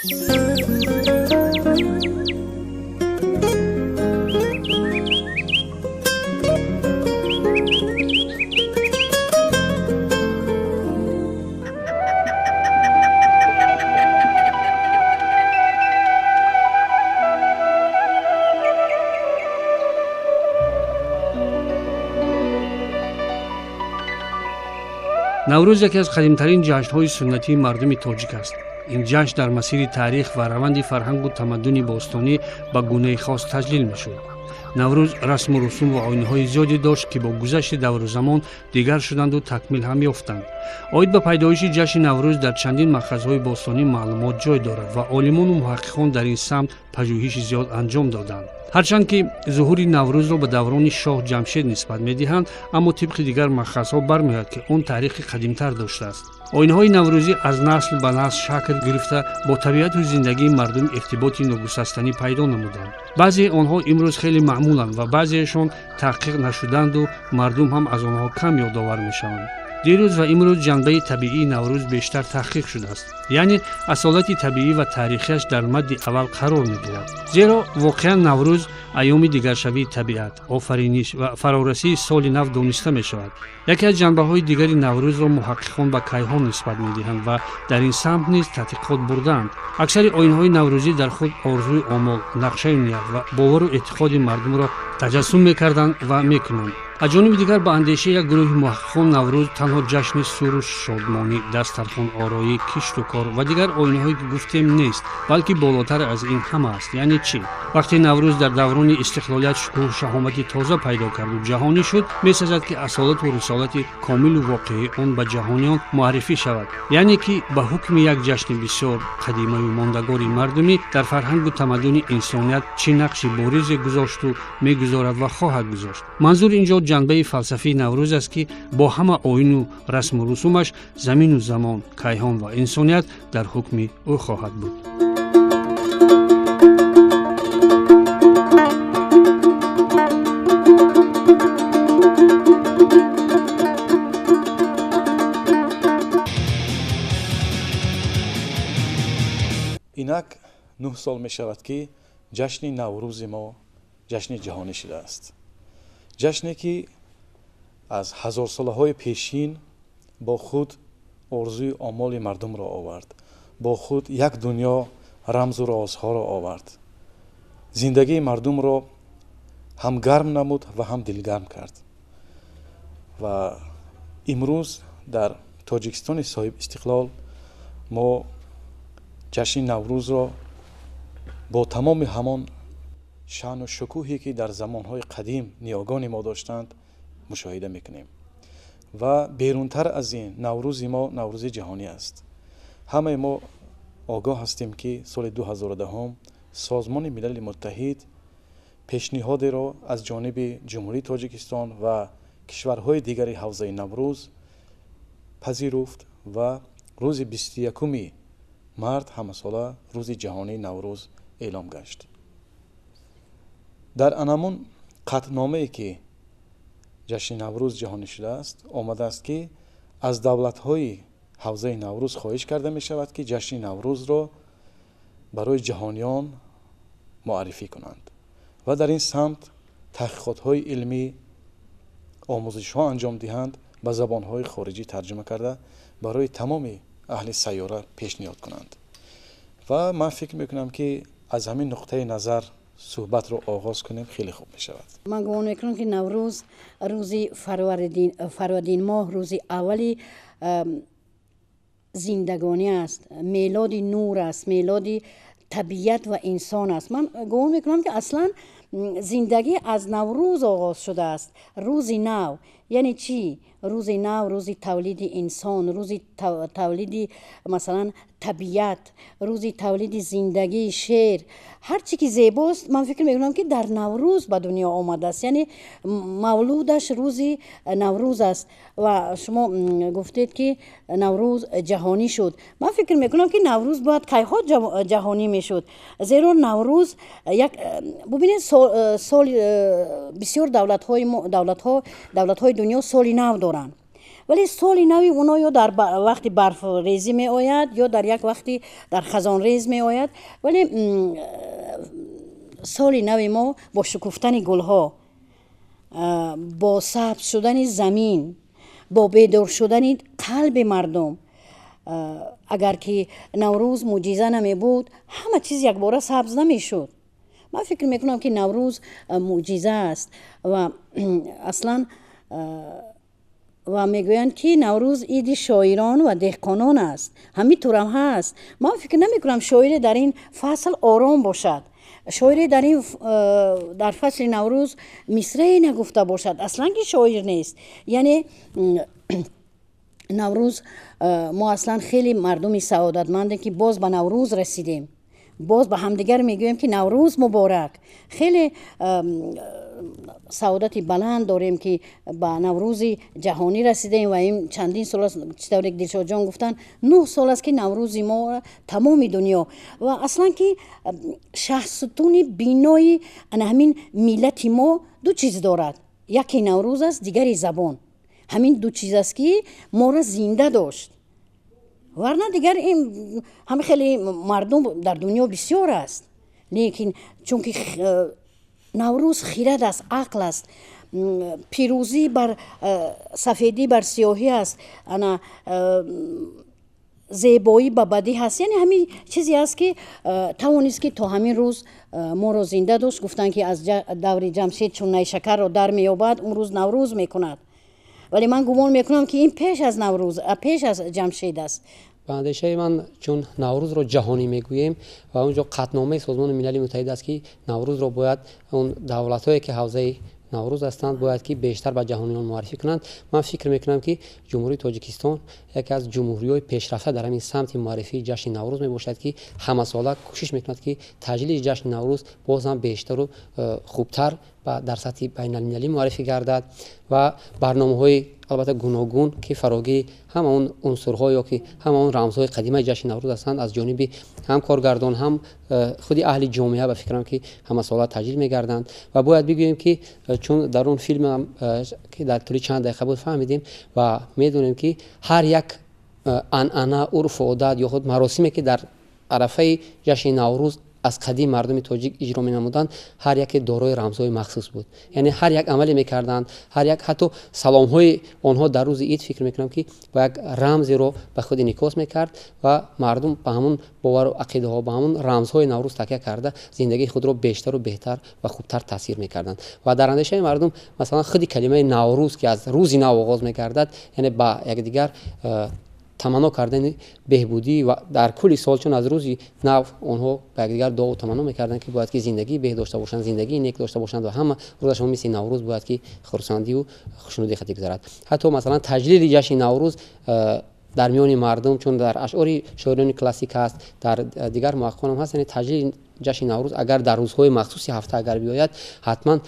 Наврӯз яке аз қадимтарин ҷашнҳои суннатии мардуми тоҷик аст. Ин ҷашн дар масири таърих ва раванди фарҳангу тамаддуни бостонӣ ба гунаи хос таҷлил мешуд. Наврӯз расму русум ва оинҳои зиёде дошт, ки бо гузашти давру замон дигар шуданду такмил ҳам ёфтанд. Оид ба пайдоиши ҷашни Наврӯз дар чандин махазҳои бостонӣ маълумот ҷой дорад ва олимону муҳаққиқон дар ин самт пажӯҳиши зиёд анҷом доданд. Ҳарчанд ки зуҳури Наврӯзро ба даврони шоҳ Ҷамшед нисбат медиҳанд, аммо тибқи дигар махазҳо бармеояд, ки он таърихи қадимтар доштааст. Оинҳои наврӯзӣ аз насл ба насл шакл гирифта, бо табиату зиндагии мардум иртиботи ногусастанӣ пайдо намуданд. Баъзеи онҳо имрӯз хеле маъмуланд ва баъзеашон таҳқиқ нашуданду мардум ҳам аз онҳо кам ёдовар мешаванд. Дирӯз ва имрӯз ҷанбаи табиии Наврӯз бештар таҳқиқ шудааст, яъне асолати табиӣ ва таърихиаш дар мадди аввал қарор мегирад. Зеро воқеан Наврӯз айёми дигаршавии табиат, офариниш ва фарорасии соли нав дониста мешавад. Яке аз ҷанбаҳои дигари Наврӯзро муҳаққиқон ба кайҳон нисбат медиҳанд ва дар ин самт низ таҳқиқот бурдаанд. Аксари оинҳои наврӯзӣ дар худ орзуи омол, нақшаю ният ва бовару эътиқоди мардумро таҷассум мекарданд ва мекунанд. Аз ҷониби дигар, ба андешаи як гурӯҳи муҳаққиқон, Наврӯз танҳо ҷашни суру шодмонӣ, дастархон ороӣ, кишту кор ва дигар оинҳое ки гуфтем нест, балки болотар аз ин ҳама аст. Яъне чӣ? Вақте Наврӯз дар даврони истиқлолият шукӯҳу шаҳомати тоза пайдо карду ҷаҳонӣ шуд, месазад, ки асолату рисолати комилу воқеии он ба ҷаҳониён муаррифӣ шавад, яъне ки ба ҳукми як ҷашни бисёр қадимаю мондагори мардумӣ дар фарҳангу тамаддуни инсоният чӣ нақши боризе гузошту мегузорад ва хоҳад гузошт. Манзур ин ҷо ҷанбаи фалсафии Наврӯз аст, ки бо ҳама оину расму русумаш замину замон, кайҳон ва инсоният дар ҳукми ӯ хоҳад буд. Инак 9 сол мешавад, ки ҷашни Наврӯзи мо ҷашни ҷаҳонӣ шудааст, ҷашне ки аз ҳазорсолаҳои пешин бо худ орзуи омоли мардумро овард, бо худ як дунё рамзу розҳоро овард, зиндагии мардумро ҳам гарм намуд ва ҳам дилгарм кард. Ва имрӯз дар Тоҷикистони соҳибистиқлол мо ҷашни Наврӯзро бо тамоми ҳамон шаъну шукӯҳе ки дар замонҳои қадим ниёгони мо доштанд мушоҳида мекунем. Ва берунтар аз ин, Наврӯзи мо Наврӯзи ҷаҳонӣ аст. Ҳамаи мо огоҳ ҳастем, ки соли 2010 Созмони Милали Муттаҳид пешниҳодеро аз ҷониби Ҷумҳурии Тоҷикистон ва кишварҳои дигари ҳавзаи Наврӯз пазируфт ва рӯзи 21 март ҳамасола рӯзи ҷаҳонии Наврӯз эълом гашт. Дар анамун қатъномае ки ҷашни Наврӯз ҷаҳонӣ шудааст, омадааст, ки аз давлатҳои ҳавзаи Наврӯз хоҳиш карда мешавад, ки ҷашни Наврӯзро барои ҷаҳониён муаррифӣ кунанд ва дар ин самт таҳқиқотҳои илмӣ, омӯзишҳо анҷом диҳанд, ба забонҳои хориҷӣ тарҷума карда барои тамоми аҳли сайёра пешниҳод кунанд. Ва ман фикр мекунам, ки аз ҳамин нуқтаи назар суҳбатро оғоз кунем, хеле хуб мешавад. Ман гумон мекунам, ки Наврӯз рӯзи фарвардин моҳ, рӯзи аввали зиндагонӣ аст, мелоди нур аст, мелоди табиат ва инсон аст. Ман гумон мекунам, ки аслан зиндагӣ аз Наврӯз оғоз шудааст. Рӯзи нав яъне чӣ? Рӯзи нав, рӯзи тавлиди инсон, рӯзи тавлиди, масалан, табиат, рӯзи тавлиди зиндагӣ, шеър, ҳар чӣ ки зебост, ман фикр мекунам, ки дар Наврӯз ба дунё омадааст, яъне мавлудаш рӯзи Наврӯз аст. Ва шумо гуфтед, ки Наврӯз ҷаҳонӣ шуд. Ман фикр мекунам, ки Наврӯз бояд кайҳо ҷаҳонӣ мешуд, зеро Наврӯз як, бубинед, сол бисёр давлатҳои дунё соли нав доранд. Вале соли нави оно ё дар вақти барфрезӣ меояд, ё дар як вақти дар хазонрез меояд. Вале соли нави мо бо шукуфтани гулҳо, бо сабз шудани замин, бо бедор шудани қалби мардум. Агар ки Наврӯз мӯъҷиза намебуд, ҳама чиз якбора сабз намешуд. Ман фикр мекунам, ки Наврӯз мӯъҷиза аст ва аслан ва мегӯянд, ки Наврӯз иди шоирон ва деҳқонон аст. Ҳамин турам ҳаст. Ман фикр намекунам, шоире дар ин фасл ором бошад, шоире дар фасли Наврӯз мисрае нагуфта бошад, аслан ки шоир нест. Яъне Наврӯз, мо аслан хеле мардуми саодатмандем, ки боз ба Наврӯз расидем, боз ба ҳамдигар мегӯем, ки Наврӯз муборак. Хеле саодати баланд дорем, ки ба Наврӯзи ҷаҳонӣ расидем. Ва ин чандин сол аст, чӣ тавре ки Дилшодҷон гуфтанд, 9 сол аст, ки Наврӯзи мо тамоми дунё. Ва аслан ки шаҳсутуни бинои ана ҳамин миллати мо ду чиз дорад: яке Наврӯз аст, дигари забон. Ҳамин ду чиз аст, ки моро зинда дошт. Варна дигар ин ҳама хеле мардум дар дунё бисёр аст, лекин чунки Наврӯз хирад аст, ақл аст, пирӯзӣ бар сафедӣ бар сиёҳӣ аст, ана зебоӣ ба бадӣ ҳаст. Яъне ҳамин чизе аст, ки тавонист, ки то ҳамин рӯз моро зинда дошт. Гуфтанд, ки аз даври Ҷамшед чун найшакарро дар меёбад, он рӯз Наврӯз мекунад. Вале ман гумон мекунам, ки ин пеш аз Наврӯз, пеш аз Ҷамшед аст. Ба андешаи ман, чун Наврӯзро ҷаҳонӣ мегӯем ва он ҷо қатъномаи Созмони Милали Муттаҳид аст, ки Наврӯзро бояд он давлатҳое, ки ҳавзаи Наврӯз ҳастанд, бояд ки бештар ба ҷаҳониён муаррифӣ кунанд. Ман фикр мекунам, ки Ҷумҳурии Тоҷикистон яке аз ҷумҳуриҳои пешрафта дар ҳамин самти муаррифии ҷашни Наврӯз мебошад, ки ҳамасола кӯшиш мекунад, ки таҷлили ҷашни Наврӯз боз ҳам бештару хубтар дар сатҳи байналмилалӣ муаррифӣ гардад ва барномаҳои албатта гуногун, ки фарогири ҳама он унсурҳо ё ки ҳама он рамзҳои қадимаи ҷашни Наврӯз ҳастанд, аз ҷониби ҳам коргардон, ҳам худи аҳли ҷомеа, ба фикрам, ки ҳамасола таҷлил мегарданд. Ва бояд бигӯем, ки чун дар он филмам, ки дар тӯли чанд дақиқа буд, фаҳмидем ва медонем, ки ҳар як анъана, урфу одат ё худ маросиме, ки дар арафаи ҷашни Наврӯз аз қадим мардуми тоҷик иҷро менамуданд, ҳар яке дорои рамзҳои махсус буд. Яъне ҳар як амале мекарданд, ҳар як ҳатто саломҳои онҳо дар рӯзи ид, фикр мекунам, ки ба як рамзеро ба худ инъикос мекард ва мардум ба ҳамун бовару ақидаҳо, ба ҳамун рамзҳои Наврӯз такя карда, зиндагии худро бештару беҳтар ва хубтар таъсир мекарданд. Ва дар андешаи мардум, масалан, худи калимаи Наврӯз, ки аз рӯзи нав оғоз мегардад, яъне ба якдигар таманно кардани беҳбудӣ ва дар кулли сол, чун аз рӯзи нав онҳо ба якдигар дуову таманно мекарданд, ки бояд ки зиндагии беҳ дошта бошанд, зиндагии нек дошта бошанд ва ҳама рӯзашон мисли Наврӯз бояд ки хурсандию хушнудӣ хати гузарад. Ҳатто масалан таҷлили ҷашни Наврӯз дар миёни мардум, чун дар ашъори шоирони классик ҳаст, дар дигар муҳаққиқонам ҳаст, яъне таҷлили ҷашни Наврӯз агар дар рӯзҳои махсуси ҳафта агар биёяд, ҳатман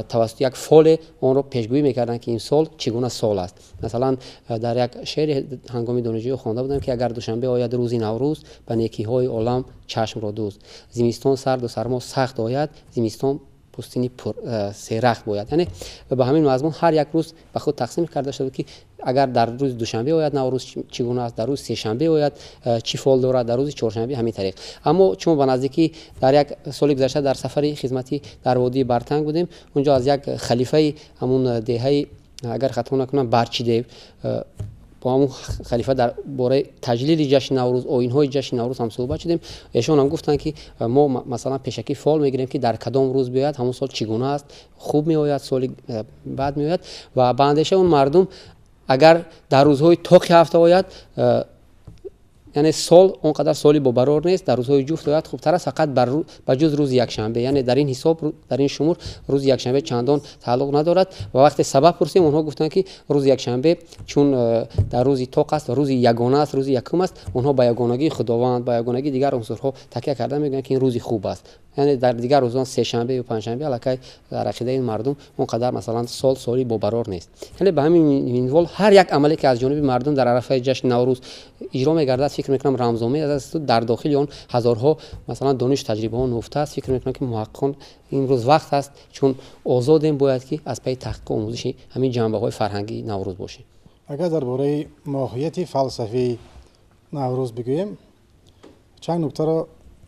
тавассути як фоле онро пешгӯӣ мекарданд, ки ин сол чӣ гуна сол аст. Масалан, дар як шеъри ҳангоми донишҷӯӣ хонда будам, ки агар душанбе ояд рӯзи Наврӯз, ба некиҳои олам чашмро дӯз, зимистон сарду сармо сахт ояд, зимистон пӯстини серахт бояд. Яъне ба ҳамин мазмун ҳар як рӯз ба худ тақсим карда шуда, ки агар дар рӯзи душанбе ояд Наврӯз, чӣ гуна аст, дар рӯзи сешанбе ояд, чӣ фол дорад, дар рӯзи чоршанбе ҳамин тариқ. Аммо чун ба наздикӣ дар як соли гузашта дар сафари хизматӣ дар водии Бартанг будем, унҷо аз як халифаи ҳамун деҳаи, агар хато накунам, Барчидев, бо ҳамун халифа дар бораи таҷлили ҷашни Наврӯз, оинҳои ҷашни Наврӯз ҳам суҳбат шудем. Эшон ҳам гуфтанд, ки мо масалан пешакӣ фол мегирем, ки дар кадом рӯз биёяд, ҳамон сол чӣ гуна аст, хуб меояд, соли бад меояд. Ва ба андешаи он мардум, агар дар рӯзҳои тоқи ҳафта ояд, яъне сол он қадар соли бобарор нест, дар рӯзҳои ҷуфт ояд хубтар аст, фақат ба ҷуз рӯзи якшанбе. Яъне дар ин ҳисоб, дар ин шумор рӯзи якшанбе чандон тааллуқ надорад. Ва вақте сабаб пурсем, онҳо гуфтанд, ки рӯзи якшанбе чун дар рӯзи тоқ аст ва рӯзи ягона аст, рӯзи якум аст, онҳо ба ягонагии Худованд, ба ягонагии дигар унсурҳо такя карда, мегӯянд, ки ин рӯзи хуб аст. Яъне дар дигар рӯзон, сешанбе ё панҷшанбе, аллакай дар ақидаи ин мардум он қадар масалан сол соли бобарор нест. Яъне ба ҳамин минвол ҳар як амале, ки аз ҷониби мардум дар арафаи ҷашни Наврӯз иҷро мегардад, фикр мекунам, рамзомез аст, дар дохили он ҳазорҳо масалан донишу таҷрибаҳо нуҳуфта аст. Фикр мекунам, ки муҳаққиқон имрӯз вақт аст, чун озодем, бояд ки аз пайи таҳқиқу омӯзиши ҳамин ҷанбаҳои фарҳангии Наврӯз бошем. Агар дар бораи моҳияти фалсафии Наврӯз бигӯем, чанд нуктаро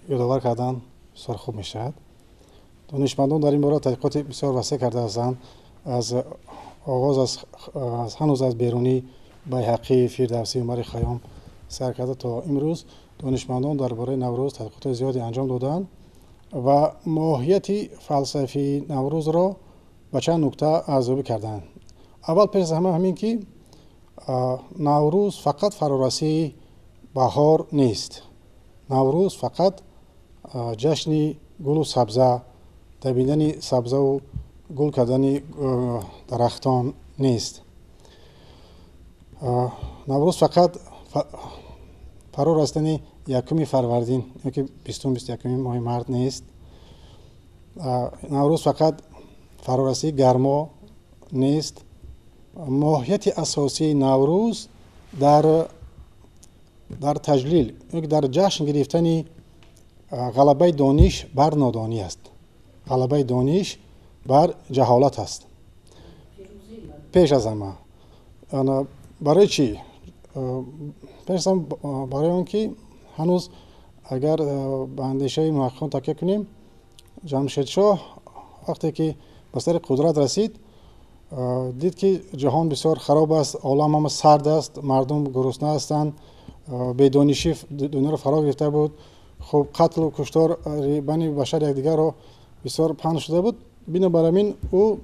ёдовар кардан бисёр хуб мешавад. Донишмандон дар ин бора таҳқиқоти бисёр васеъ карда ҳастанд. Аз оғоз аз ҳанӯз аз Берунӣ, Байҳақӣ, Фирдавсӣ, Умари Хайём сар карда то имрӯз донишмандон дар бораи Наврӯз таҳқиқоти зиёде анҷом додаанд ва моҳияти фалсафии Наврӯзро ба чанд нукта арзёбӣ кардаанд. Аввал пеш аз ҳама ҳамин ки Наврӯз фақат фарорасии баҳор нест. Наврӯз фақат ҷашни гулу сабза, давидани сабзаву гул кардани дарахтон нест. Наврӯз фақат фаро расидани 1 фарвардин ёки 20-21 моҳи март нест. Наврӯз фақат фарорасии гармо нест. Моҳияти асосии Наврӯз дар таҷлил ёки дар ҷашн гирифтани ғалабаи дониш бар нодонӣ аст, ғалабаи дониш бар ҷаҳолат аст. Пеш аз ҳама барои чӣ? Пеш аз ҳама барои он ки ҳанӯз агар ба андешаи муҳаққиқон такя кунем, Ҷамшедшоҳ вақте ки ба сари қудрат расид, дид ки ҷаҳон бисёр хароб аст, олам ҳама сард аст, мардум гурусна ҳастанд, бедонишӣ дунёро фаро гирифта буд. Хуб, қатлу куштор байни башар якдигарро бисёр паҳн шуда буд. Бинобар ҳамин ӯ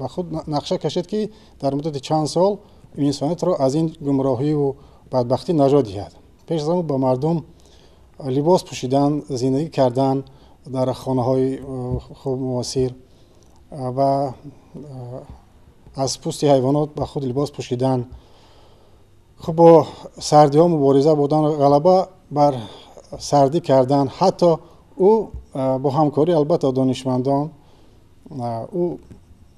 ба худ нақша кашид, ки дар муддати чанд сол инсониятро аз ин гумроҳиву бадбахтӣ наҷот диҳад. Пеш аз ҳама ба мардум либос пӯшидан, зиндагӣ кардан дар хонаҳои хуб муосир ва аз пӯсти ҳайвонот ба худ либос пӯшидан, хуб бо сардиҳо мубориза бурдан, ғалаба бар сардӣ кардан. Ҳатто ӯ бо ҳамкорӣ албатта донишмандон ӯ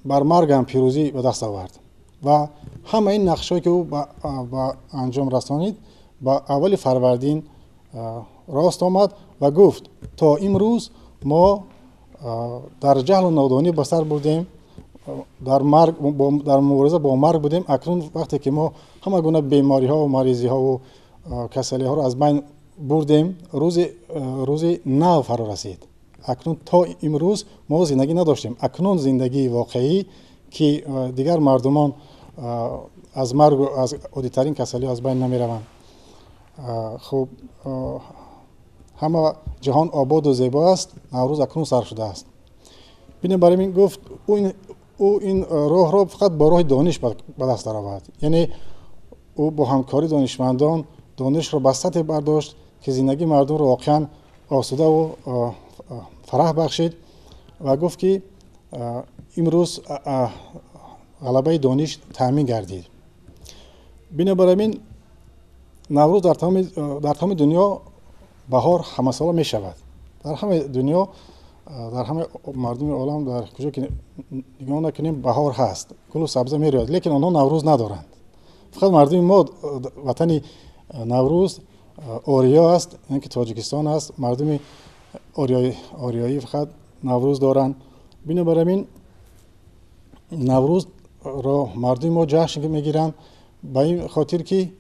бар марг ҳам пирӯзӣ ба даст овард ва ҳама ин нақшҳое ки ӯ ба анҷом расонид, ба аввали фарвардин рост омад ва гуфт: то имрӯз мо дар ҷаҳлу нодонӣ ба сар бурдем, дар мубориза бо марг будем. Акнун вақте ки мо ҳама гуна бемориҳову маризиҳову касалиҳоро аз байн бурдем, рӯзи нав фаро расид. Акнун то имрӯз мо зиндагӣ надоштем. Акнун зиндагии воқеӣ, ки дигар мардумон аз маргу аз оддитарин касалиҳо аз байн намераванд. Хуб, ҳама ҷаҳон ободу зебо аст, Наврӯз акнун сар шудааст. Бинобар ин гуфт, ӯ ин роҳро фақат бо роҳи дониш ба даст даровард. Яъне ӯ бо ҳамкории донишмандон донишро ба сатҳе бардошт, ки зиндагии мардумро воқеан осудаву фараҳ бахшид ва гуфт, ки имрӯз ғалабаи дониш таъмин гардид. Бинобар ҳамин Наврӯз дар тамоми дунё баҳор ҳамасола мешавад. Дар ҳамаи дунё, дар ҳамаи мардуми олам, дар куҷо ки нигоҳ накунем, баҳор ҳаст, гулу сабза мерӯяд, лекин онҳо Наврӯз надоранд. Фақат мардуми мо ватани Наврӯз Ориё аст, яъне ки Тоҷикистон аст. Мардуми ориёӣ фақат Наврӯз доранд. Бинобар ҳамин Наврӯзро мардуми мо ҷашн мегиранд ба ин хотир, ки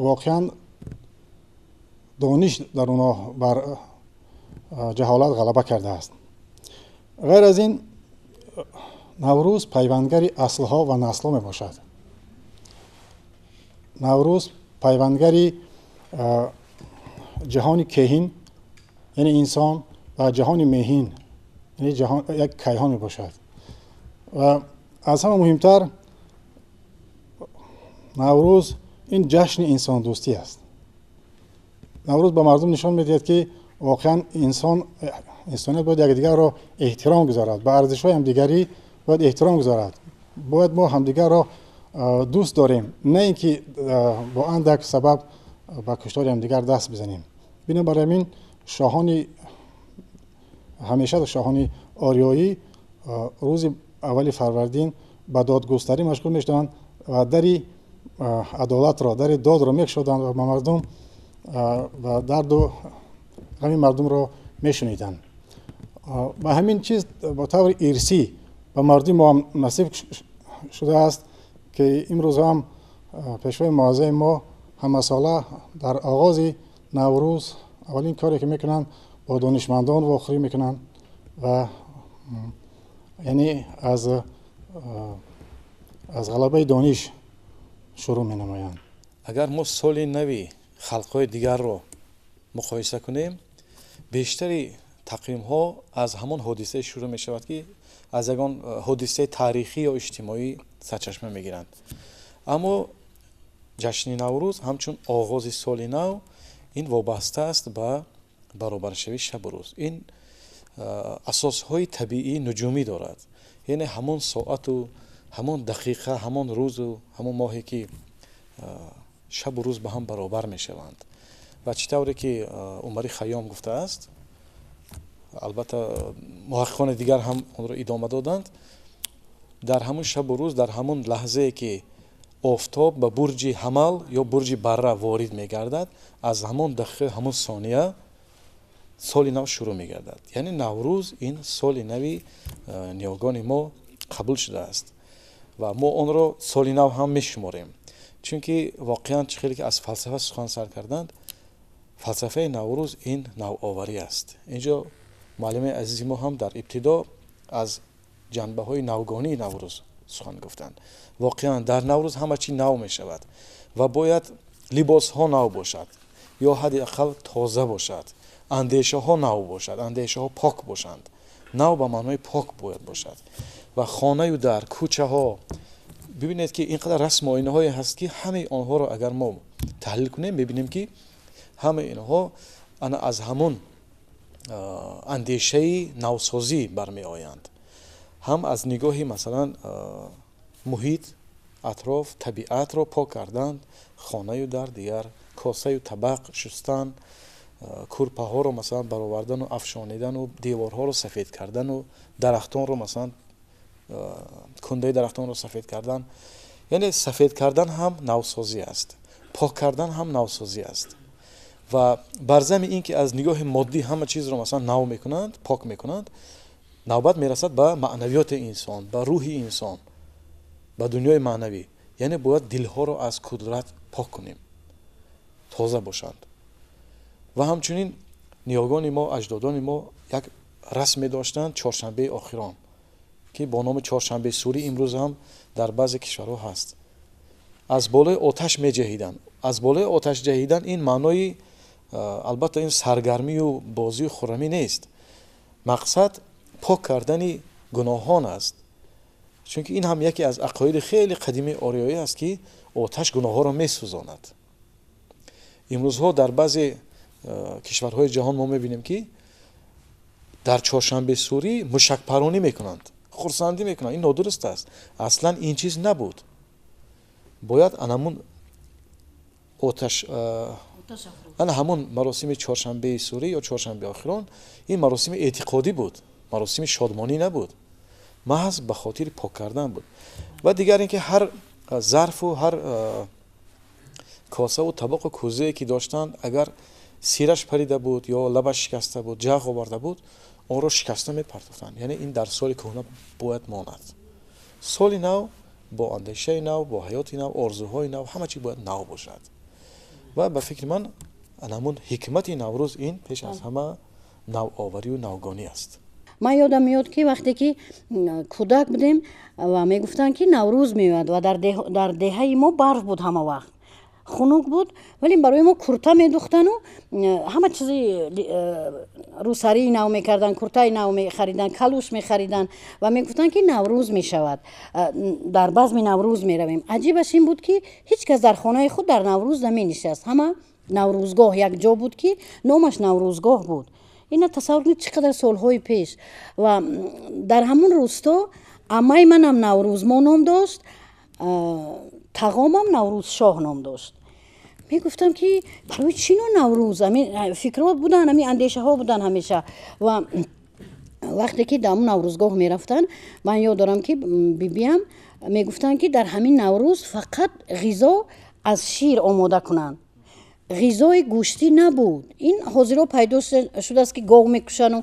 воқеан дониш дар онҳо бар ҷаҳолат ғалаба кардааст. Ғайр аз ин Наврӯз пайвандгари аслҳо ва наслҳо мебошад. Наврӯз пайвандгари ҷаҳони кеҳин, яъне инсон, ва ҷаҳони меҳин, яъне як кайҳон мебошад. Ва аз ҳама муҳимтар, Наврӯз ин ҷашни инсондӯстӣ аст. Наврӯз ба мардум нишон медиҳад, ки воқеан инсоният бояд якдигарро эҳтиром гузорад, ба арзишҳои ҳамдигарӣ бояд эҳтиром гузорад. Бояд мо ҳамдигарро дӯст дорем, на ин ки бо андак сабаб ба куштори ҳамдигар даст бизанем. Бинобар ҳамин шоҳони ҳамеша шоҳони ориёӣ рӯзи аввали фарвардин ба додгустарӣ машғул мешуданд ва дари адолатро, дари додро мекушоданд ва ба мардум ва дарду ғами мардумро мешуниданд. Ба ҳамин чиз бо таври ирсӣ ба мардуми мо ҳам насиб шудааст, ки имрӯз ҳам пешвои муаззами мо ҳамасола дар оғози Наврӯз аввалин коре ки мекунанд, бо донишмандон вохӯрӣ мекунанд ва яъне аз ғалабаи дониш шурӯъ менамоянд. Агар мо соли нави халқҳои дигарро муқоиса кунем, бештари тақвимҳо аз ҳамон ҳодисае шурӯъ мешавад, ки аз ягон ҳодисаи таърихӣ ё иҷтимоӣ сарчашма мегиранд. Аммо ҷашни Наврӯз ҳамчун оғози соли нав ин вобаста аст ба баробаршавии шабу рӯз. Ин асосҳои табиии нуҷумӣ дорад, яъне ҳамон соату ҳамон дақиқа, ҳамон рӯзу ҳамон моҳе ки шабу рӯз ба ҳам баробар мешаванд. Ва чӣ тавре ки Умари Хайём гуфтааст, албатта муҳаққиқони дигар ҳам онро идома доданд, дар ҳамон шабу рӯз, дар ҳамон лаҳзае ки офтоб ба бурҷи ҳамал ё бурҷи барра ворид мегардад, аз ҳамон дақиқа, ҳамон сония соли нав шурӯъ мегардад. Яъне Наврӯз ин соли нави ниёгони мо қабул шудааст ва мо онро соли нав ҳам мешуморем, чунки воқеан чӣ хеле ки аз фалсафа сухан сар карданд, фалсафаи Наврӯз ин навоварӣ аст. Инҷо муаллимаи азизи мо ҳам дар ибтидо аз ҷанбаҳои навгонии Наврӯз сухан гуфтанд. Воқеан дар Наврӯз ҳама чӣ нав мешавад ва бояд либосҳо нав бошад ё ҳадди ақал тоза бошад, андешаҳо нав бошад, андешаҳо пок бошанд. Нав ба маънои пок бояд бошад. Ва хонаю дар, кӯчаҳо, бибинед ки ин қадар расму оинаҳое ҳаст, ки ҳамаи онҳоро агар мо таҳлил кунем, мебинем ки ҳамаи инҳо ана аз ҳамон андешаи навсозӣ бармеоянд. Ҳам аз нигоҳи масалан муҳит, атроф, табиатро пок кардан, хонаю дар, дигар косаю табақ шустан, курпаҳоро масалан баровардану афшонидану деворҳоро сафед кардану дарахтонро масалан кундаи дарахтонро сафед кардан. Яъне сафед кардан ҳам навсозӣ аст, пок кардан ҳам навсозӣ аст. Ва бар зами ин ки аз нигоҳи моддӣ ҳама чизро масалан нав мекунанд, пок мекунанд, навбат мерасад ба маънавиёти инсон, ба рӯҳи инсон, ба дунёи маънавӣ. Яъне бояд дилҳоро аз кудрат пок кунем, тоза бошанд. Ва ҳамчунин ниёгони мо, аҷдодони мо як расме доштанд, чоршанбеи охирон, ки бо номи чоршанбеи сурӣ имрӯз ҳам дар баъзе кишварҳо ҳаст. Аз болои оташ меҷаҳиданд. Аз болои оташ ҷаҳидан ин маънои албатта ин саргармию бозию хуррамӣ нест. Мақсад пок кардани гуноҳон аст, чунки ин ҳам яке аз ақоиди хеле қадимии ориёӣ аст, ки оташ гуноҳҳоро месӯзонад. Имрӯзҳо дар баъзе кишварҳои ҷаҳон мо мебинем, ки дар чоршанбе сурӣ мушакпаронӣ мекунанд, хурсандӣ мекунанд. Ин нодуруст аст. Аслан ин чиз набуд. Бояд анамун оташ, ана ҳамон маросими чоршанбеи сурӣ ё чоршанбеи охирон, ин маросими эътиқодӣ буд, маросими шодмонӣ набуд, маҳз ба хотири пок кардан буд. Ва дигар ин ки ҳар зарфу ҳар косаву табоқу кӯзае ки доштанд, агар сираш парида буд ё лабаш шикаста буд, ҷағ оварда буд, онро шикаста мепартофтанд. Яъне ин дар соли кӯҳна бояд монад. Соли нав бо андешаи нав, бо ҳаёти нав, орзуҳои нав, ҳама чиз бояд нав бошад. Ва ба фикри ман ҳамун ҳикмати Наврӯз ин пеш аз ҳама навоварию навгонӣ аст. Ман ёдам меёд, ки вақте ки кӯдак будем ва мегуфтанд, ки Наврӯз меояд, ва дар деҳаи мо барф буд, ҳама вақт хунук буд, вале барои мо курта медухтану ҳама чизи рӯсарии нав мекарданд, куртаи нав мехариданд, калуш мехариданд ва мегуфтанд, ки Наврӯз мешавад, дар базми Наврӯз меравем. Аҷибаш ин буд, ки ҳеҷ кас дар хонаи худ дар Наврӯз наменишаст. Ҳама Наврӯзгоҳ, як ҷо буд, ки номаш Наврӯзгоҳ буд. Ина тасаввур кунед, чӣ қадар солҳои пеш. Ва дар ҳамон рӯсто аммаи манам Наврӯзмо ном дошт, тағомам Наврӯзшоҳ ном дошт. Мегуфтам, ки барои чӣ но Наврӯз? Фикрҳо буданд, ҳамин андешаҳо буданд ҳамеша. Ва вақте ки дар ҳамон Наврӯзгоҳ мерафтанд, ман ёд дорам, ки бибиям мегуфтанд, ки дар ҳамин Наврӯз фақат ғизо аз шир омода кунанд, ғизои гӯштӣ набуд. Ин ҳозиро пайдо шудааст, ки гов мекушану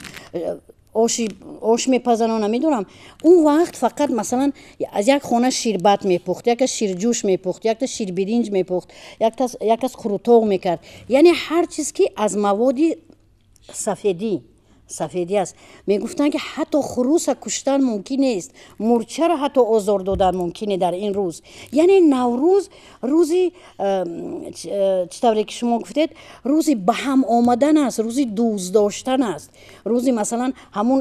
Ош мепазано, намедонам. Он вақт фақат, масалан, аз як хона ширбат мепухт, якта ширҷӯш мепухт, якта ширбиринҷ мепухт, як кас қурутоғ мекард. Яъне ҳар чиз, ки аз маводи сафедӣ аст. Мегуфтанд, ки ҳатто хуруса куштан мумкин нест, мурчаро ҳатто озор додан мумкин дар ин рӯз. Яъне Наврӯз рӯзи, чӣ тавре ки шумо гуфтед, рӯзи ба ҳам омадан аст, рӯзи дӯст доштан аст, рӯзи, масалан, ҳамун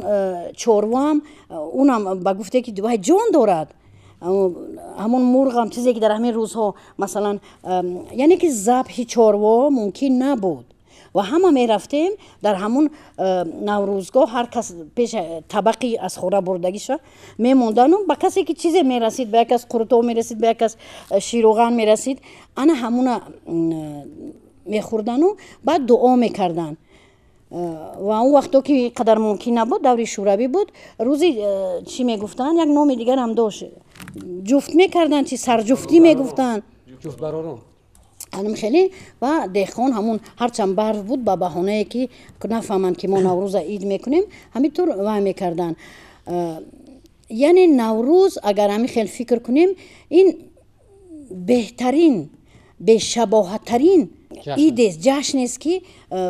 чорвоам, унам ба гуфте ки вай ҷон дорад, ҳамун мурғам, чизе ки дар ҳамин рӯзҳо, масалан, яъне ки забҳи чорво мумкин набуд. Ва ҳама мерафтем дар ҳамун наврӯзгоҳ, ҳар кас пеш табақи аз хона бурдагиша мемондану ба касе ки чизе мерасид, ба як кас қурутоб мерасид, ба як кас шируған мерасид, ана ҳамуна мехӯрдану баъд дуо мекарданд. Ва он вақто ки қадар мумкин набуд, даври шӯравӣ буд, рӯзи чӣ мегуфтанд, як номи дигарам дошт, ҷуфт мекарданд, чи сарҷуфтӣ мегуфтанд. Ҷуфтбаророн. Анам хеле. Ва деҳқон ҳамун, ҳарчанд барф буд, ба баҳонае ки нафаҳманд, ки мо Наврӯза ид мекунем, ҳамин тур вай мекарданд. Яъне Наврӯз, агар ҳамин хел фикр кунем, ин беҳтарин, бешабоҳаттарин идест, ҷашнест, ки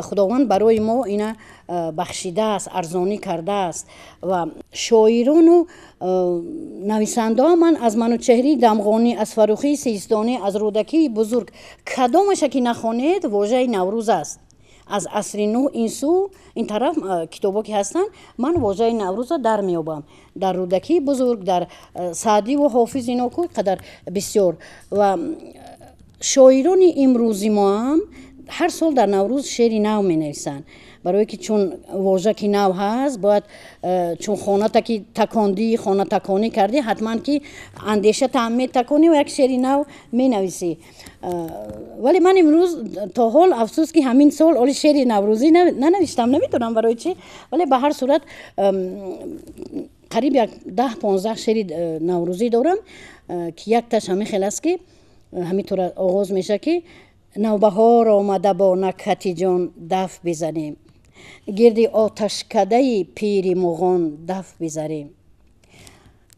Худованд барои мо ина бахшидааст, арзонӣ кардааст. Ва шоирону нависандаҳо, ман аз Манучеҳрии Дамғонӣ, аз Фаррухии Систонӣ, аз Рӯдакии бузург, кадомаша ки нахонед, вожаи Наврӯз аст. Аз асри нӯҳ ин сӯ, ин тараф китобо ки ҳастанд, ман вожаи Наврӯзро дар меёбам дар Рӯдакии бузург, дар Саъдиву Ҳофиз, ино ку қадар бисёр. Ва шоирони имрӯзи моам ҳар сол дар Наврӯз шеъри нав менависанд, барое ки чун вожа ки нав ҳаст, бояд чун хоната ки такондӣ, хона таконӣ кардӣ, ҳатман ки андешатам метаконӣ ва як шеъри нав менависӣ. Вале ман имрӯз то ҳол, афсӯс, ки ҳамин сол оли шеъри наврӯзӣ нанавиштам, намедонам барои чӣ. Вале ба ҳар сурат қариб як 10-15 шеъри наврӯзӣ дорам, ки якташ ҳамин хел аст, ки ҳамин тур оғоз мешавад, ки навбаҳор омада, бо накҳати ҷон даф бизанем, гирди оташкадаи пири муғон даф бизарем,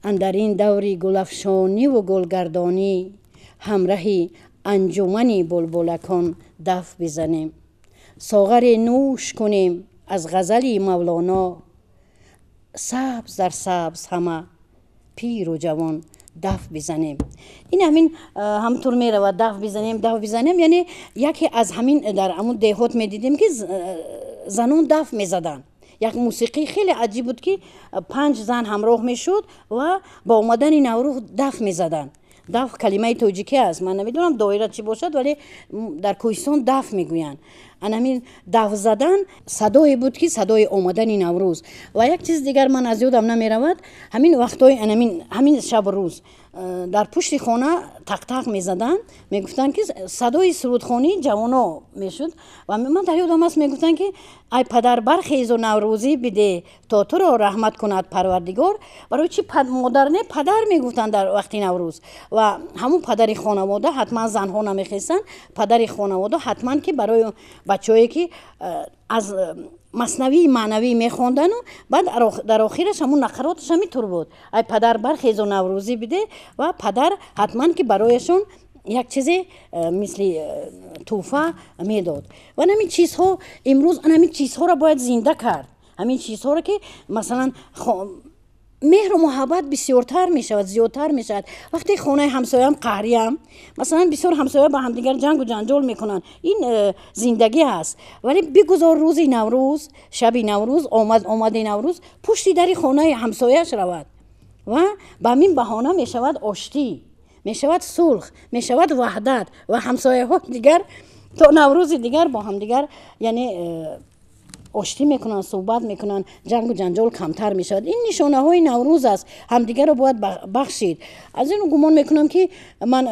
андар ин даври гулафшониву гулгардонӣ ҳамраҳи анҷумани булбулакон даф бизанем, соғаре нӯш кунем аз ғазали Мавлоно, сабз дар сабз ҳама пиру ҷавон даф бизанем. Ин ҳамин ҳамтур меравад: даф бизанем, даф бизанем. Яъне яке аз ҳамин дар ҳамун деҳот медидем, ки занон даф мезаданд. Як мусиқии хеле аҷиб буд, ки панҷ зан ҳамроҳ мешуд ва ба омадани Наврӯз даф мезаданд. Даф калимаи тоҷикӣ аст, ман намедонам доира чӣ бошад, вале дар кӯҳистон даф мегӯянд. Ана ҳамин даф задан садое буд, ки садои омадани Наврӯз. Ва як чизи дигар ман аз ёдам намеравад: ҳамин вақтҳои ҳамин шабу рӯз дар пушти хона тақтақ мезаданд, мегуфтанд, ки садои сурудхонии ҷавоно мешуд. Ва ман дар ёдам аст, мегуфтанд, ки ай падар, бархезу наврӯзӣ биде, то туро раҳмат кунад Парвардигор. Барои чи модар не, падар мегуфтанд дар вақти Наврӯз? Ва ҳамун падари хонавода ҳатман, занҳо намехестанд, падари хонавода ҳатман ки барои бачаҳое ки аз Маснавии маънавӣ мехондану баъд дар охираш ҳамун нақароташ ҳамин тур буд: ай падар, бархезу наврӯзӣ биде. Ва падар ҳатман ки барояшон як чизе мисли тӯҳфа медод. Ва ҳамин чизҳо имрӯз, ҳамин чизҳоро бояд зинда кард, ҳамин чизҳоро, ки масалан меҳру муҳаббат бисёртар мешавад, зиёдтар мешавад. Вақте хонаи ҳамсояам қаҳриям, масалан, бисёр ҳамсоя ба ҳамдигар ҷангу ҷанҷол мекунанд, ин зиндагӣ аст. Вале бигузор рӯзи Наврӯз, шаби Наврӯз, омади Наврӯз пушти дари хонаи ҳамсояаш равад ва ба ҳамин баҳона мешавад оштӣ, мешавад сулҳ, мешавад ваҳдат ва ҳамсояҳо дигар то Наврӯзи дигар бо ҳамдигар, яъне оштӣ мекунанд, суҳбат мекунанд, ҷангу ҷанҷол камтар мешавад. Ин нишонаҳои Наврӯз аст. Ҳамдигарро бояд бахшид. Аз ин гумон мекунам, ки ман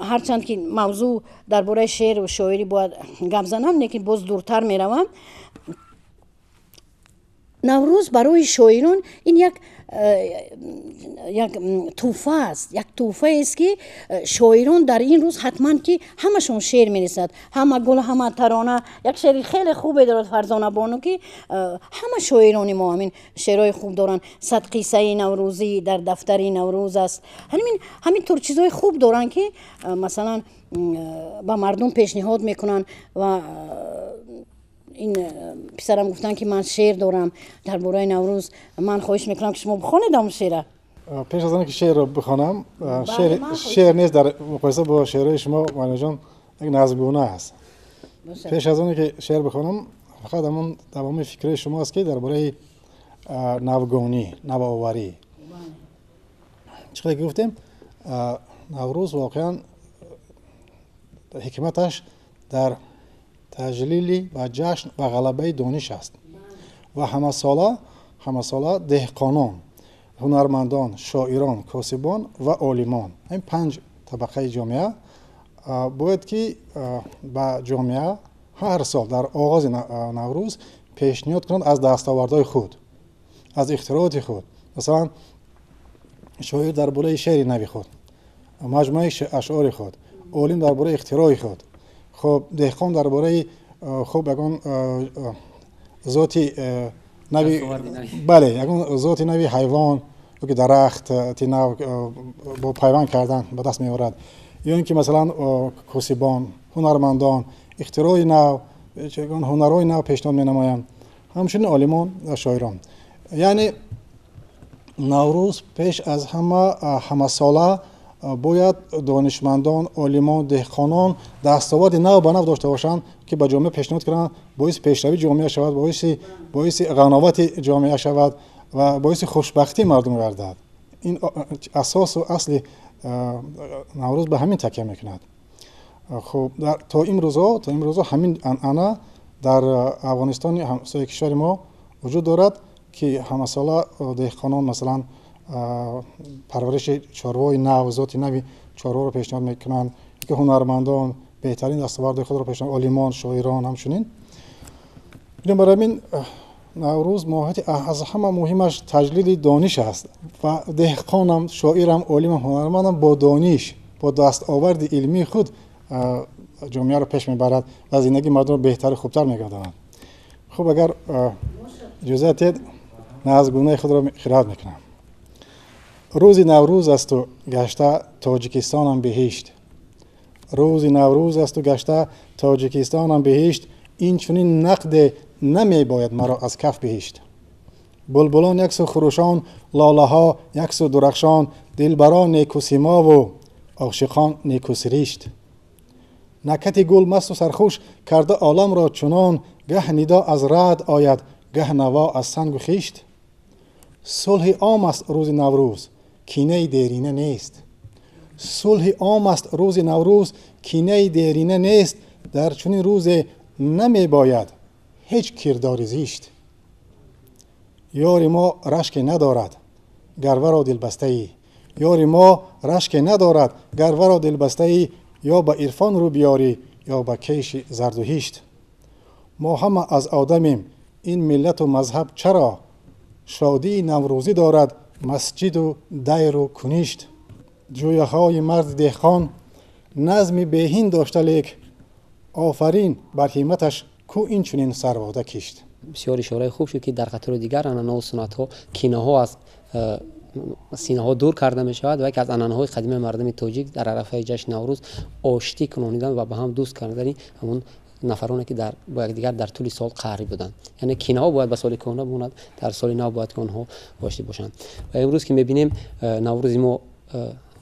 ҳарчанд ки мавзӯъ дар бораи шеъру шоирӣ бояд гап занам, лекин боз дуртар меравам. Наврӯз барои шоирон ин як тӯҳфа аст, як тӯҳфаест, ки шоирон дар ин рӯз ҳатман ки ҳамашон шеър мерасад, ҳама гул, ҳама тарона. Як шеъри хеле хубе дорад Фарзона бону, ки ҳама шоирони мо ҳамин шеърҳои хуб доранд. Сад қиссаи наврӯзӣ дар дафтари Наврӯз аст. Ҳамин тур чизҳои хуб доранд, ки масалан ба мардум пешниҳод мекунанд. Ва ин писарам гуфтанд, ки ман шеър дорам дар бораи Наврӯз, ман хоҳиш мекунам, ки шумо бихонед ҳамон шеъра. Пеш аз он ки шеърро бихонам, шеър нест, дар муқоиса бо шеърҳои шумо, муаллимҷон, як назмгуна аст. Пеш аз он ки шеър бихонам, фақат ҳамон давоми фикри шумо аст, ки дар бораи навгонӣ, навоварӣ чӣ қадар гуфтем. Наврӯз воқеан ҳикматаш дар таҷлили ва ҷашн ва ғалабаи дониш аст ва ҳамасола деҳқонон, ҳунармандон, шоирон, косибон ва олимон, ин панҷ табақаи ҷомеа бояд ки ба ҷомеа ҳар сол дар оғози Наврӯз пешниҳод кунанд аз дастовардҳои худ, аз ихтирооти худ. Масалан, шоир дар бораи шеъри нави худ, маҷмӯаи ашъори худ, олим дар бораи ихтирои худ, хуб, деҳқон дар бораи, хуб, ягон зоти нави, бале, ягон зоти нави ҳайвон ёки дарахти нав бо пайванд кардан ба даст меорад, ё ин ки масалан косибон, ҳунармандон ихтирои нав, ягон ҳунарҳои нав пешниҳод менамоянд, ҳамчунин олимон ва шоирон. Яъне Наврӯз пеш аз ҳама ҳамасола бояд донишмандон, олимон, деҳқонон дастоварди нав ба нав дошта бошанд, ки ба ҷомеа пешниҳод кунанд, боиси пешравии ҷомеа шавад, боиси ғановати ҷомеа шавад ва боиси хушбахтии мардум гардад. Ин асосу асли Наврӯз ба ҳамин такя мекунад. Хуб, то имрӯзҳо ҳамин анъана дар Афғонистони ҳамсояи кишвари мо вуҷуд дорад, ки ҳамасола деҳқонон масалан парвариши чорвои нав, зоти нави чорворо пешниҳод мекунанд, ки ҳунармандон беҳтарин дастоварди худро пешниҳод, олимон, шоирон ҳамчунин. Бинобар ҳамин Наврӯз моҳияти аз ҳама муҳимаш таҷлили дониш аст ва деҳқонам, шоирам, олимам, ҳунармандам бо дониш, бо дастоварди илмии худ ҷомеаро пеш мебарад ва зиндагии мардумро беҳтару хубтар мегардонад. Хуб, агар иҷозат диҳед, назмгунаи худро қироат мекунам. Рӯзи Наврӯз асту гашта Тоҷикистонам биҳишт, рӯзи Наврӯз асту гашта Тоҷикистонам биҳишт, ин чунин нақде намебояд маро аз каф биҳишт. Булбулон яксу хурӯшон, лолаҳо яксу дурахшон, дилбарон некусимову ошиқон некусиришт. Накати гул масту сархуш карда оламро чунон, гаҳ нидо аз раъд ояд, гаҳ наво аз сангу хишт. Сулҳи ом аст рӯзи Наврӯз, кинаи дерина нест. Сулҳи ом аст рӯзи Наврӯз, кинаи дерина нест. Дар чунин рӯзе намебояд ҳеҷ кирдори зишт. Ёри мо рашке надорад, гарваро дилбастаӣ. Ёри мо рашке надорад, гарваро дилбастаӣ, ё ба ирфон рӯ биёрӣ, ё ба кеши зардуҳишт. Мо ҳама аз одамем, ин миллату мазҳаб чаро? Шодии наврӯзӣ дорад масҷиду дайру куништ. Ҷӯяҳои марди деҳқон назми беҳин дошта, лек офарин бар ҳимматаш, ку ин чунин сарвода кишт. Бисёр ишораи хуб шуд, ки дар қатори дигар анъанаву суннатҳо кинаҳо аз синаҳо дур карда мешавад ва яке аз анъанаҳои қадимаи мардуми тоҷик дар арафаи ҷашни Наврӯз оштӣ кунонидан ва ба ҳам дӯст кардани ҳамон нафароне, ки бо якдигар дар тӯли сол қаҳрӣ буданд. Яъне кинаҳо бояд ба соли кӯҳна бимонад, дар соли нав бояд ки онҳо оштӣ бошанд. Ва имрӯз ки мебинем, Наврӯзи мо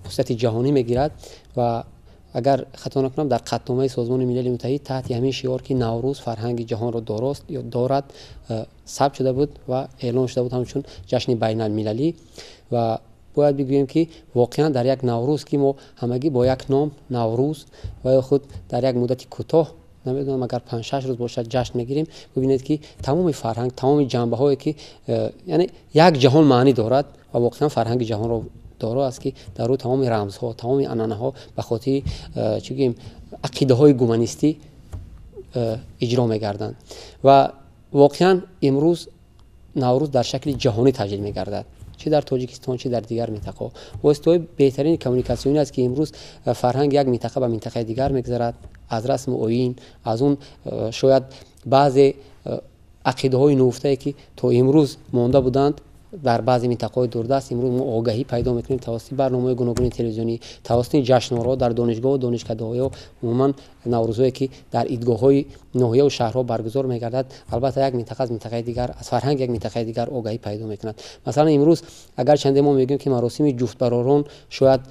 хусусияти ҷаҳонӣ мегирад ва агар хато накунам, дар қатъномаи Созмони Милали Муттаҳид таҳти ҳамин шиор, ки Наврӯз фарҳанги ҷаҳонро дорост ё дорад, сабт шуда буд ва эълон шуда буд ҳамчун ҷашни байналмилалӣ. Ва бояд бигӯем, ки воқеан дар як Наврӯз, ки мо ҳамагӣ бо як ном Наврӯз ва ё худ дар як муддати кӯтоҳ, намедонам, агар 5-6 рӯз бошад, ҷашн мегирем, бибинед, ки тамоми фарҳанг, тамоми ҷанбаҳое, ки яъне як ҷаҳон маънӣ дорад ва воқеан фарҳанги ҷаҳонро доро аст, ки дар ӯ тамоми рамзҳо, тамоми анъанаҳо ба хотири, чӣ гӯем, ақидаҳои гуманистӣ иҷро мегарданд. Ва воқеан имрӯз Наврӯз дар шакли ҷаҳонӣ таҷлил мегардад, чӣ дар Тоҷикистон, чӣ дар дигар минтақаҳо. Воситаҳои беҳтарини коммуникатсионӣ аст, ки имрӯз фарҳанг як минтақа ба минтақаи дигар мегузарад, аз расму оин, аз он шояд баъзе ақидаҳои нуфтае, ки то имрӯз монда буданд дар баъзе минтақаҳои дурдаст, имрӯз мо огаҳӣ пайдо мекунем тавассути барномаҳои гуногуни телевизионӣ, тавассути ҷашнворҳо дар донишгоҳу донишкадаҳо ё умуман наврӯзҳое, ки дар идгоҳҳои ноҳияву шаҳрҳо баргузор мегардад. Албатта, як минтақа аз минтақаи дигар, аз фарҳанги як минтақаи дигар огаҳӣ пайдо мекунад. Масалан, имрӯз агарчанде мо мегӯем, ки маросими ҷуфтбаророн шояд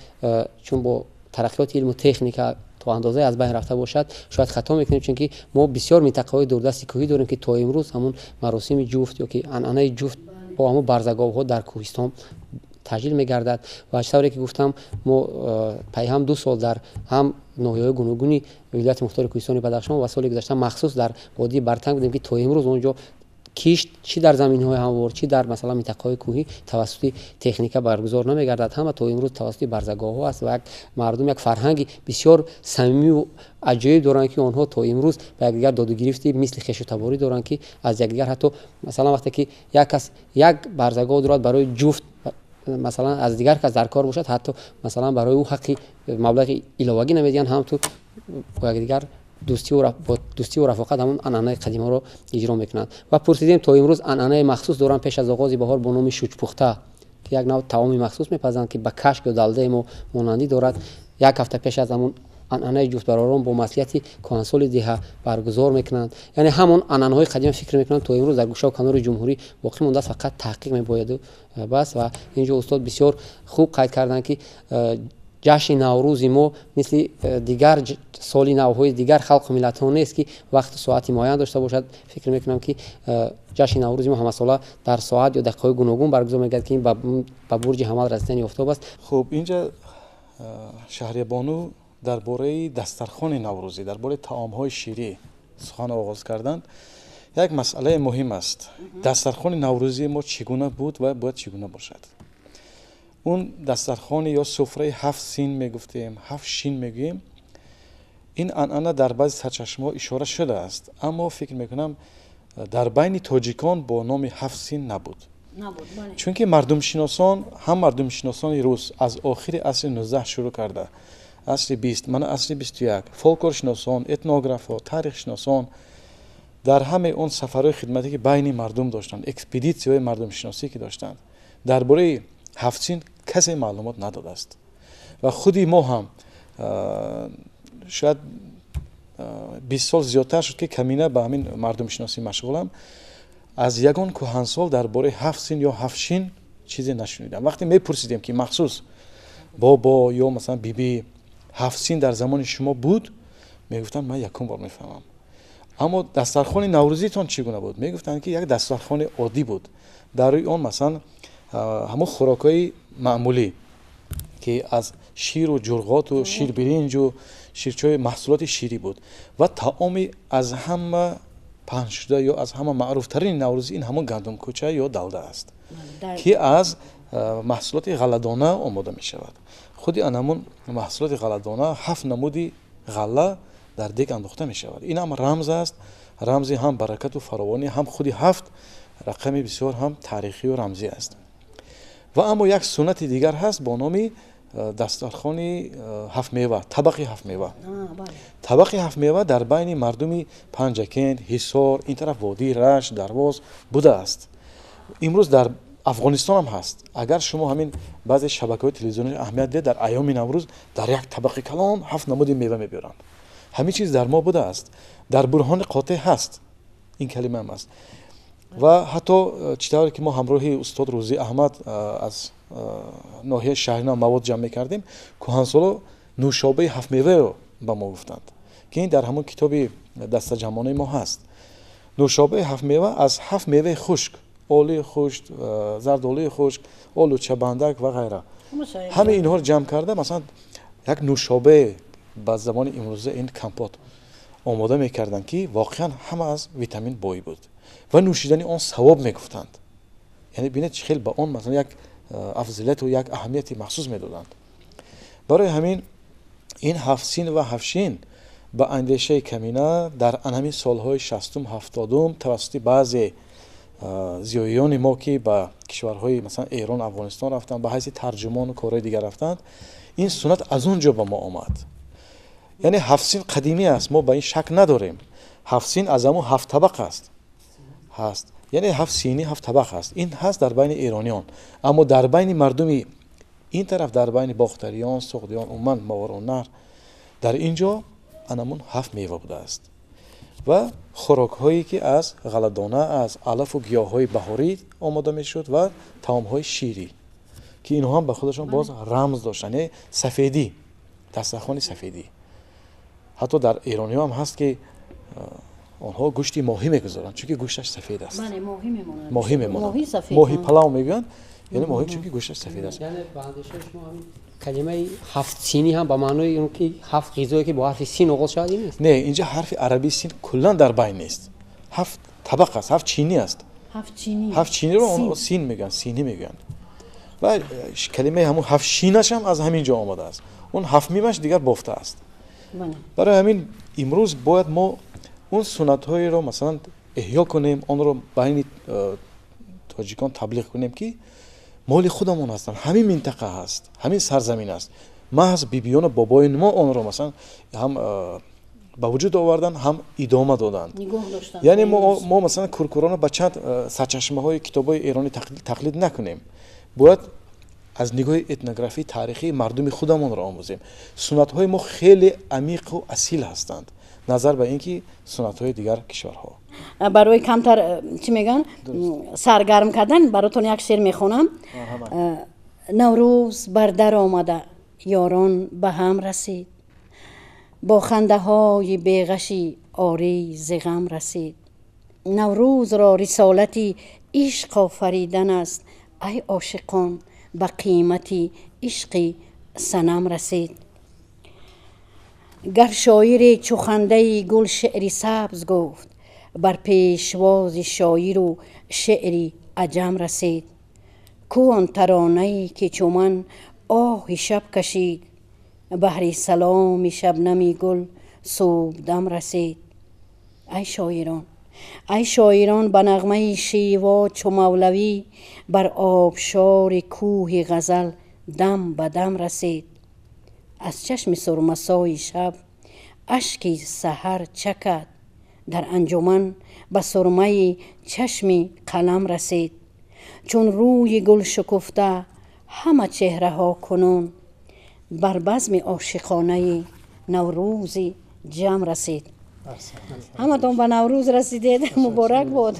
чун бо тараққиёти илму техника то андозае аз байн рафта бошад, шояд хато мекунем, чунки мо бисёр минтақаҳои дурдасти кӯҳӣ дорем, ки то имрӯз ҳамун маросими ҷуфт ё ки анъанаи ҷуфт бо ҳамун барзаговҳо дар кӯҳистон таҷлил мегардад. Ва чӣ тавре ки гуфтам, мо пайҳам 2 сол дар ҳам ноҳияҳои гуногуни вилояти мухтори кӯҳистони Бадахшон ва соли гузашта махсус дар водии Бартанг будем, ки то имрӯз он ҷо кишт чӣ дар заминҳои ҳамвор, чӣ дар масалан минтақаҳои кӯҳӣ тавассути техника баргузор намегардад, ҳама то имрӯз тавассути барзагоҳҳо аст. Ва як мардум як фарҳанги бисёр самимию аҷоиб доранд, ки онҳо то имрӯз ба якдигар додугирифти мисли хешутаборӣ доранд, ки аз якдигар ҳатто масалан вақте ки як кас як барзагоҳ дорад барои ҷуфт, масалан аз дигар кас дар кор бошад, ҳатто масалан барои ӯ ҳаққи маблағи иловагӣ намедиҳанд, ҳам ту бо якдигар дӯстиву рафоқат ҳамон анъанаи қадимаро иҷро мекунанд. Ва пурсидем, то имрӯз анъанаи махсус доранд пеш аз оғози баҳор бо номи шучпухта, ки як нав таоми махсус мепазанд, ки ба кашк ё далдаи мо монандӣ дорад. Як ҳафта пеш аз ҳамон анъанаи ҷуфтбаророн бо маслиҳати кӯҳансоли деҳа баргузор мекунанд. Яъне ҳамон анъанаҳои қадима, фикр мекунанд, то имрӯз дар гӯшаву канори ҷумҳурӣ боқӣ мондааст, фақат таҳқиқ мебояду бас. Ва инҷо устод бисёр хуб қайд карданд, ки ҷашни Наврӯзи мо мисли дигар соли навҳои дигар халқу миллатҳо нест, ки вақту соати муайян дошта бошад. Фикр мекунам, ки ҷашни Наврӯзи мо ҳамасола дар соат ё дақиқаҳои гуногун баргузор мегардад, ки ин ба бурҷи ҳамал расидани офтоб аст. Хуб, инҷа Шаҳрибону дар бораи дастархони наврӯзӣ, дар бораи таомҳои ширӣ сухан оғоз карданд. Як масъалаи муҳим аст: дастархони наврӯзии мо чӣ гуна буд ва бояд чӣ гуна бошад? Он дастархони ё суфраи ҳафт син мегуфтем, ҳафт шин мегӯем, ин анъана дар баъзе сарчашмаҳо ишора шудааст, аммо фикр мекунам, дар байни тоҷикон бо номи ҳафт син набуд, чунки мардумшиносон, ҳам мардумшиносони рус аз охири асри 19 шурӯъ карда асри 20, мана асри 21, фолклоршиносон, этнографҳо, таърихшиносон дар ҳамаи он сафарҳои хидматӣ, ки байни мардум доштанд, экспедитсияҳои мардумшиносӣ, ки доштанд, дар бораи ҳафтсин касе маълумот надодааст. Ва худи мо ҳам шояд 20 сол зиёдтар шуд, ки камина ба ҳамин мардумшиносӣ машғулам, аз ягон кӯҳансол дар бораи ҳафт син ё ҳафт шин чизе нашунидам. Вақте мепурсидем, ки махсус бобо ё масалан биби, ҳафт син дар замони шумо буд, мегуфтанд: «Ман якум бор мефаҳмам». Аммо дастархони наврӯзитон чӣ гуна буд, мегуфтанд, ки як дастархони оддӣ буд, дар рӯи он масалан ҳамон хӯрокҳои маъмулӣ, ки аз ширу ҷурғоту ширбиринҷу ширчои, маҳсулоти ширӣ буд. Ва таоми аз ҳама паҳншуда ё аз ҳама маъруфтарини наврӯзӣ ин ҳамон гандумкӯча ё далда аст, ки аз маҳсулоти ғалладона омода мешавад. Худи ан ҳамун маҳсулоти ғалладона, ҳафт намуди ғалла дар дег андохта мешавад. Ин ҳам рамз аст, рамзи ҳам баракату фаровонӣ, ҳам худи ҳафт рақами бисёр ҳам таърихию рамзӣ аст. Ва аммо як суннати дигар ҳаст бо номи дастархони ҳафтмева, табақи ҳафтмева. Табақи ҳафтмева дар байни мардуми Панҷакент, Ҳисор, ин тараф водии Рашт, Дарвоз будааст, имрӯз дар Афғонистон ҳам ҳаст. Агар шумо ҳамин баъзе шабакаҳои телевизионӣ аҳамият диҳед, дар айёми Наврӯз дар як табақи калон ҳафт намуди мева мебиёранд. Ҳамин чиз дар мо будааст, дар бурҳони қотеъ ҳаст, ин калимаам аст. Ва ҳатто чӣ тавре ки мо ҳамроҳи устод Рӯзӣ Аҳмад аз ноҳияи Шаҳринав мавод ҷамъ мекардем, кӯҳансоло нӯшобаи ҳафтмеваро ба мо гуфтанд, ки ин дар ҳамон китоби дастаҷамъонаи мо ҳаст. Нӯшобаи ҳафтмева аз ҳафт меваи хушк: олии хушк, зардолуи хушк, олуча, бандак ва ғайра, ҳамаи инҳоро ҷамъ карда, масалан як нӯшобае, ба забони имрӯза ин компот, омода мекарданд, ки воқеан ҳама аз витамин бой буд ва нӯшидани он савоб мегуфтанд. Яъне бинед, чӣ хел ба он масалан як афзалияту як аҳамияти махсус медоданд. Барои ҳамин ин ҳафтсин ва ҳафтшин ба андешаи камина дар ан ҳамин солҳои 60-ум, 70-ум тавассути баъзе Зиёиёни мо, ки ба кишварҳои, масалан, Эрон, Афғонистон рафтанд, ба ҳайси тарҷумону корҳои дигар рафтанд, ин суннат аз он ҷо ба мо омад. Яъне ҳафт син қадимӣ аст, мо ба ин шак надорем. Ҳафт син аз ҳамун ҳафт табақ аст, ҳаст, яъне ҳафт синӣ, ҳафт табақ ҳаст. Ин ҳаст дар байни эрониён, аммо дар байни мардуми ин тараф, дар байни бохтариён, суғдиён, умуман Мовароуннаҳр, дар ин ҷо анамун ҳафт мева будааст ва хӯрокҳое, ки аз ғалладона, аз алафу гиёҳҳои баҳорӣ омода мешуд ва таомҳои ширӣ, ки инҳо ҳам ба худашон боз рамз доштанд, яъне сафедӣ, дастархони сафедӣ. Ҳатто дар эрониҳо ҳам ҳаст, ки онҳо гӯшти моҳӣ мегузоранд, чунки гӯшташ сафед аст. Моҳӣ мемонанд, моҳи палав мегӯянд, яъне моҳӣ, чунки гӯшташ сафед аст. Яъне ба андешаи шумо, ҳамин калимаи ҳафт синӣ ҳам ба маънои он ки ҳафт ғизое, ки бо ҳарфи син оғоз шавад, ин нест? Не, инҷа ҳарфи арабии син куллан дар байн нест. Ҳафт табақ аст, ҳафт чинӣ аст. Ҳафт чиниро син мегӯянд, синӣ мегӯянд. Ва калимаи ҳамун ҳафт шинаш ҳам аз ҳамин ҷо омадааст. Он ҳафт мимаш дигар бофта аст. Барои ҳамин имрӯз бояд мо он суннатҳоеро, масалан, эҳё кунем, онро байни тоҷикон таблиғ кунем, ки моли худамон ҳастанд, ҳамин минтақа ҳаст, ҳамин сарзамин аст. Маҳз бибиёну бобои мо онро, масалан, ҳам ба вуҷуд оварданд, ҳам идома доданд. Яъне мо, масалан, куркурона ба чанд сарчашмаҳои китобҳои эронӣ тақлид накунем, бояд аз нигоҳи этнографии таърихӣ мардуми худамонро омӯзем. Суннатҳои мо хеле амиқу асил ҳастанд назар ба ин ки суннатҳои дигар кишварҳо. Барои камтар, чӣ мегӯянд, саргарм кардан баротон як шеър мехонам. Наврӯз бар дар омада, ёрон ба ҳам расид, бо хандаҳои беғаши орӣ зи ғам расид. Наврӯзро рисолати ишқ офаридан аст, ай ошиқон, ба қимати ишқи санам расид. Гар шоире чу хандаи гул шеъри сабз гуфт, бар пешвози шоиру шеъри аҷам расид. Ку он таронае, ки чу ман оҳи шаб кашид, баҳри саломи шабнами гул субҳдам расид. Ай шоирон, ай шоирон, ба нағмаи шево чу мавлавӣ бар обшори кӯҳи ғазал дам ба дам расид. Аз чашми сурмасои шаб ашки саҳар чакад, дар анҷуман ба сурмаи чашми қалам расид. Чун рӯи гул шукуфта ҳама чеҳраҳо кунун, бар базми ошиқонаи наврӯзи ҷам расид. Ҳаматон ба Наврӯз расидед, муборак бод.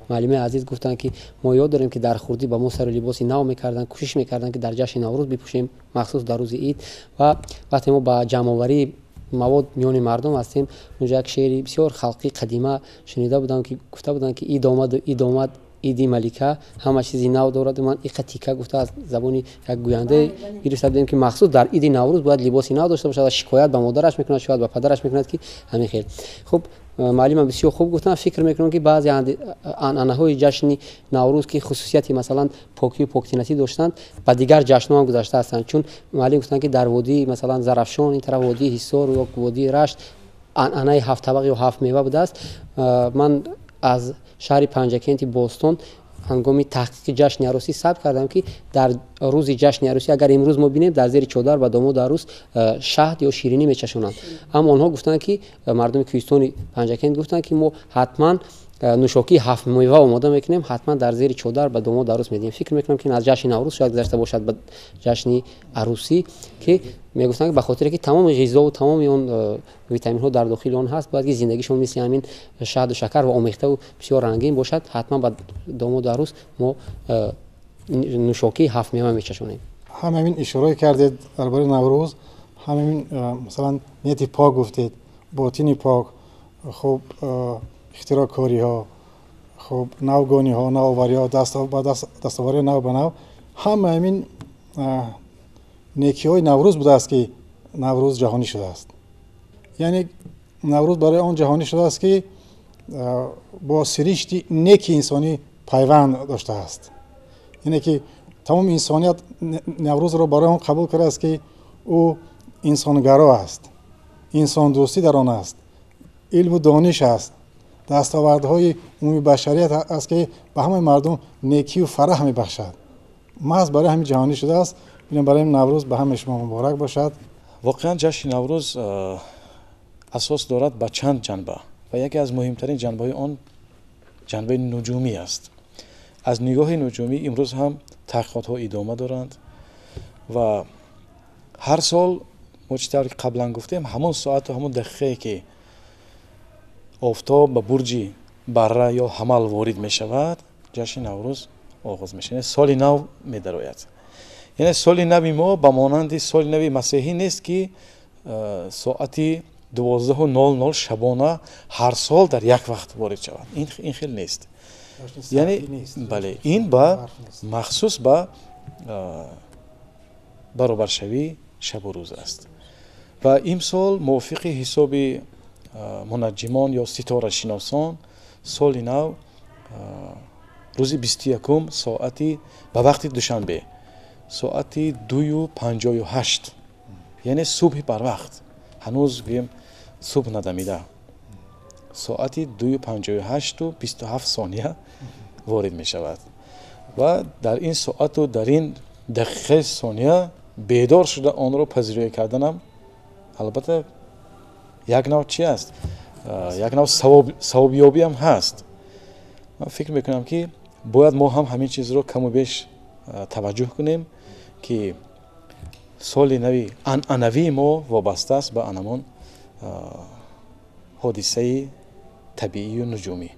Муаллимаи азиз гуфтанд, ки мо ёд дорем, ки дар хурдӣ ба мо сару либоси нав мекарданд, кӯшиш мекарданд, ки дар ҷашни Наврӯз бипӯшем, махсус дар рӯзи ид. Ва вақте мо ба ҷамъоварии мавод миёни мардум ҳастем, унҷо як шеъри бисёр халқии қадима шунида будам, ки гуфта буданд, ки ид омаду ид омад, иди малика, ҳама чизи нав дорад. Ман иқа тика гуфта аз забони як гӯянда гирифта будем, ки махсус дар иди Наврӯз бояд либоси нав дошта бошад ва шикоят ба модараш мекунад, шояд ба падараш мекунад, ки ҳамин хел. Хуб, муаллимам бисёр хуб гуфтанд. Фикр мекунам, ки баъзе анъанаҳои ҷашни Наврӯз, ки хусусияти, масалан, покию поктинатӣ доштанд, ба дигар ҷашнҳо ҳам гузашта ҳастанд. Чун муаллим гуфтанд, ки дар водии, масалан, Зарафшон, ин тараф водии Ҳисор ё водии Рашт анъанаи ҳафт табақ ё ҳафт мева будааст. Ман аз шаҳри Панҷакенти бостон ҳангоми таҳқиқи ҷашни арӯсӣ сабт кардам, ки дар рӯзи ҷашни арӯсӣ, агар имрӯз мо бинем, дар зери чодар ба домоду арӯс шаҳд ё ширинӣ мечашонанд, аммо онҳо гуфтанд, ки мардуми кӯҳистони Панҷакент гуфтанд, ки мо ҳатман нӯшокии ҳафтмева омода мекунем, ҳатман дар зери чодар ба домоду арӯс медиҳем. Фикр мекунам, ки ин аз ҷашни Наврӯз шояд гузашта бошад ба ҷашни арӯсӣ, ки мегуфтанд, ки ба хотире ки тамоми ғизову тамоми он витаминҳо дар дохили он ҳаст, бояд ки зиндагишон мисли ҳамин шаҳду шакар ва омехтаву бисёр рангин бошад, ҳатман ба домоду арӯс мо нӯшокии ҳафтмева мечашонем. Ҳамин ишорае кардед дар бораи Наврӯз, ҳамин, масалан, нияти пок гуфтед, ботини пок, хуб, ихтироъкориҳо, хуб, навгониҳо, навовариҳо, дастовариҳо нав ба нав, ҳама ҳамин некиҳои Наврӯз будааст, ки Наврӯз ҷаҳонӣ шудааст. Яъне Наврӯз барои он ҷаҳонӣ шудааст, ки бо сиришти неки инсонӣ пайванд доштааст. Яъне ки тамоми инсоният Наврӯзро барои он қабул кардааст, ки ӯ инсонгаро аст, инсондӯстӣ дар он аст, илму дониш аст. Дастовардҳои умумии башарият аст, ки ба ҳамаи мардум некию фараҳ мебахшад. Маҳз барои ҳамин ҷаҳонӣ шудааст. Бинобар ин Наврӯз ба ҳамаи шумо муборак бошад. Воқеан, ҷашни Наврӯз асос дорад ба чанд ҷанба ва яке аз муҳимтарин ҷанбаҳои он ҷанбаи нуҷумӣ аст. Аз нигоҳи нуҷумӣ имрӯз ҳам таҳқиқотҳо идома доранд ва ҳар сол мо, чӣ тавре ки қаблан гуфтем, ҳамон соату ҳамон дақиқае, ки офтоб ба бурҷи Барра ё Ҳамал ворид мешавад, ҷашни Наврӯз оғоз мешавад, соли нав медарояд. Яъне соли нави мо ба монанди соли нави масеҳӣ нест, ки соати 12:00 шабона ҳар сол дар як вақт ворид шавад. Ин хел нест. Яъне, бале, ин ба махсус ба баробаршавии шабу рӯз аст ва имсол мувофиқи ҳисоби мунаҷҷимон ё ситорашиносон соли нав рӯзи 21-ум соати ба вақти Душанбе соати 2:58, яъне субҳи барвақт, ҳанӯз гӯем субҳ надамида, соати 2:58:27 ворид мешавад ва дар ин соату дар ин дақиқаи сония бедор шуда онро пазироӣ карданам, албатта, як нав чи аст, як нав савобёбиам ҳаст. Ман фикр мекунам, ки бояд мо ҳам ҳамин чизро каму беш таваҷҷӯҳ кунем, ки соли нави анъанавии мо вобаста аст ба анамон ҳодисаи табиию нуҷумӣ.